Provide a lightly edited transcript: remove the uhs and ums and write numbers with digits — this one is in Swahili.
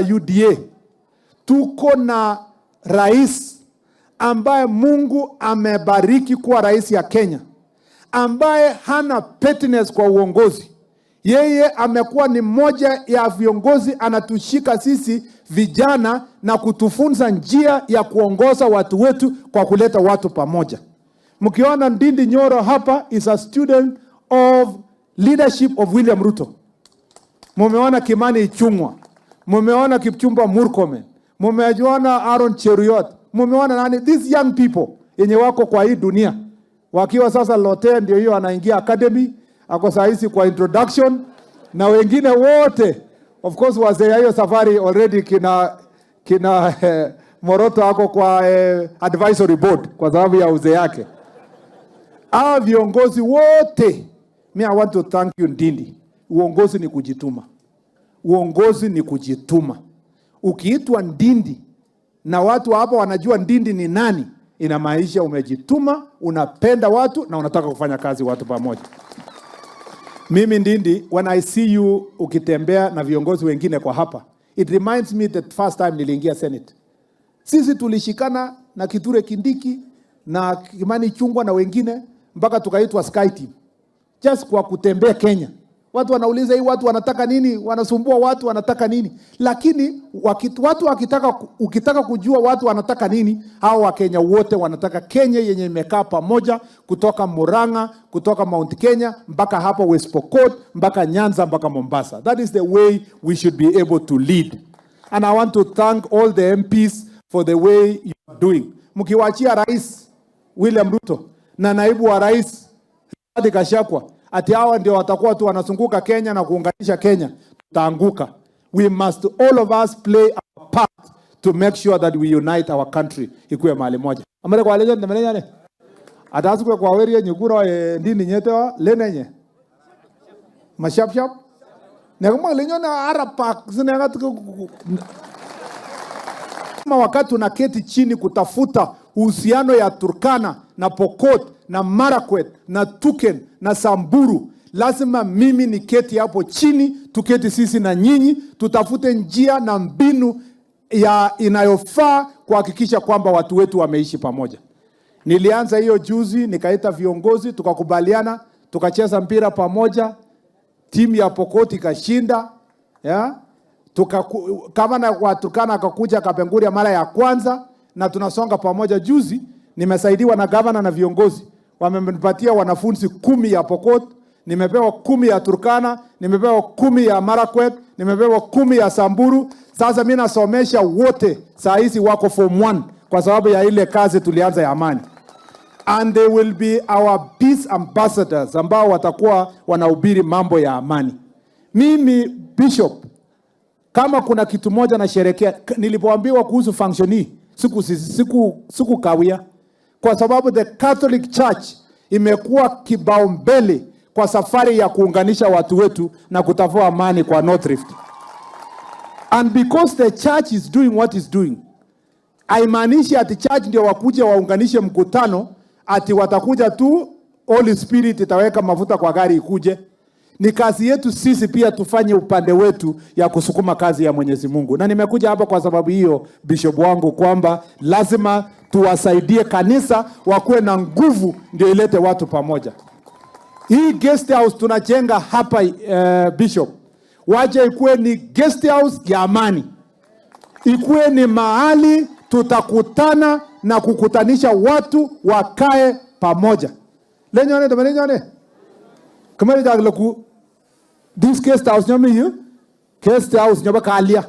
UDA tuko na rais ambaye Mungu amebariki kuwa rais ya Kenya, ambaye hana pettiness kwa uongozi. Yeye amekuwa ni mmoja ya viongozi anatushika sisi vijana na kutufunza njia ya kuongoza watu wetu kwa kuleta watu pamoja. Mkiona Ndindi Nyoro hapa is a student of leadership of William Ruto. Mumeona Kimani Ichung'wa, mumeona Kipchumba Murkomen, mumeona Aaron Cheruiyot, mumeona nani, these young people yenye wako kwa hii dunia wakiwa sasa Lote ndio hiyo anaingia academy, ako saa hizi kwa introduction, na wengine wote of course wazee ya hiyo safari already kina Moroto ako kwa advisory board kwa sababu ya uzee yake. Hawa viongozi wote, me I want to thank you Ndindi. Uongozi ni kujituma, uongozi ni kujituma. Ukiitwa Ndindi na watu hapa wanajua Ndindi ni nani, inamaanisha umejituma, unapenda watu na unataka kufanya kazi watu pamoja. Mimi Ndindi, when I see you ukitembea na viongozi wengine kwa hapa, it reminds me the first time niliingia Senate. Sisi tulishikana na Kithure Kindiki na Kimani Ichung'wah na wengine mpaka tukaitwa Sky Team just kwa kutembea Kenya. Watu wanauliza hii watu wanataka nini? Wanasumbua watu wanataka nini? Lakini watu wakitaka, ukitaka kujua watu wanataka nini, hao Wakenya wote wanataka Kenya yenye imekaa pamoja, kutoka Murang'a, kutoka Mount Kenya mpaka hapo West Pokot mpaka Nyanza mpaka Mombasa. That is the way we should be able to lead. And I want to thank all the MPs for the way you are doing. Mkiwachia Rais William Ruto na naibu wa rais Rigathi Gachagua ati hawa ndio watakuwa tu wanazunguka Kenya na kuunganisha Kenya, tutaanguka. We must all of us play our part to make sure that we unite our country ikuwe mahali moja. Amare kwa lejo ndemele nyane. Atasu kwa werie nyukuro e ndini nyetewa lenenye. Mashap shap. Nekuma lenyo na arapak zinega kama wakati unaketi chini kutafuta uhusiano ya Turkana na Pokot na Marakwet na Tuken na Samburu, lazima mimi niketi hapo chini, tuketi sisi na nyinyi, tutafute njia na mbinu ya inayofaa kuhakikisha kwamba watu wetu wameishi pamoja. Nilianza hiyo juzi, nikaita viongozi, tukakubaliana, tukacheza mpira pamoja, timu ya Pokot ikashinda ya kama wa Turkana akakuja Kapenguria mara ya kwanza, na tunasonga pamoja. Juzi nimesaidiwa na gavana na viongozi, wamenipatia wanafunzi 10 ya Pokot, nimepewa 10 ya Turkana, nimepewa 10 ya Marakwet, nimepewa 10 ya Samburu. Sasa mimi nasomesha wote, saa hizi wako form 1 kwa sababu ya ile kazi tulianza ya amani and they will be our peace ambassadors ambao watakuwa wanahubiri mambo ya amani. Mimi Bishop, kama kuna kitu moja nasherekea, nilipoambiwa kuhusu function hii siku kawia, kwa sababu the Catholic Church imekuwa kibao mbele kwa safari ya kuunganisha watu wetu na kutafuta amani kwa North Rift. And because the church is doing what is doing, haimaanishi ati church ndio wakuja waunganishe mkutano, ati watakuja tu Holy Spirit itaweka mafuta kwa gari ikuje. Ni kazi yetu sisi pia tufanye upande wetu ya kusukuma kazi ya Mwenyezi Mungu, na nimekuja hapa kwa sababu hiyo, bishop wangu, kwamba lazima tuwasaidie kanisa wakuwe na nguvu, ndio ilete watu pamoja. Hii guest house tunajenga hapa bishop, waje ikuwe ni guest house ya amani, ikuwe ni mahali tutakutana na kukutanisha watu wakae pamoja. Lenyone to lenyone kamari jagla ku this guest house nyomi yu guest house nyoba kalia.